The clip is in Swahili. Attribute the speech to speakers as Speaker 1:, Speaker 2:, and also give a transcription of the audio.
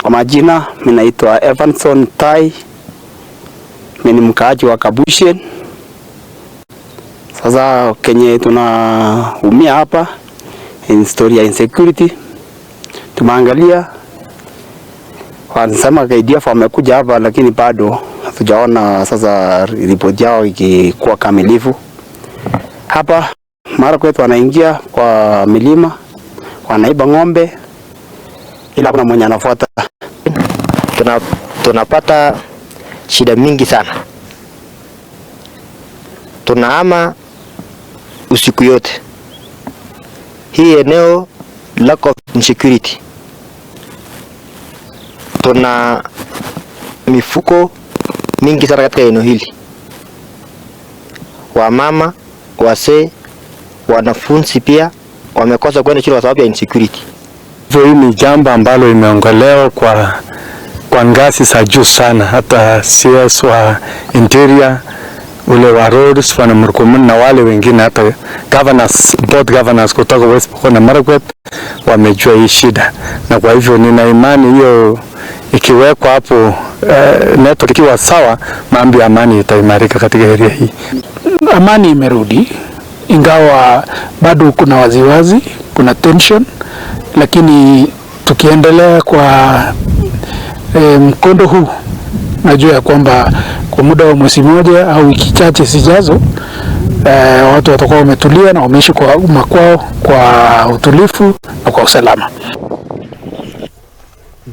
Speaker 1: Kwa majina mimi naitwa Evanson Tai, mimi ni mkaaji wa Kabushen. Sasa kenye tunaumia hapa in story ya insecurity, tumeangalia wanasema KDF wamekuja hapa, lakini bado hatujaona sasa ripoti yao ikikuwa kamilifu. Hapa mara kwetu wanaingia kwa milima, wanaiba ng'ombe, ila kuna mwenye anafuata.
Speaker 2: Tunapata shida mingi sana, tunahama usiku yote. Hii eneo lack of insecurity, tuna mifugo mingi sana katika eneo hili, wamama, wazee, wanafunzi pia wamekosa kwenda shule kwa sababu ya insecurity.
Speaker 3: Hivyo hii ni jambo ambalo imeongelewa kwa ngazi za juu sana, hata CS wa Interior, ule wa Roads, Bwana Murkomen na wale wengine, hata governors, both governors kutoka West Pokot na Marakwet wamejua hii shida, na kwa hivyo nina imani hiyo ikiwekwa hapo, network ikiwa sawa, mambo ya amani itaimarika katika area hii.
Speaker 4: Amani imerudi, ingawa bado kuna waziwazi, kuna tension, lakini tukiendelea kwa mkondo huu, najua ya kwamba kwa muda wa mwezi mmoja au wiki chache zijazo, watu watakuwa wametulia na wameishi kwa makwao kwa utulivu na kwa usalama.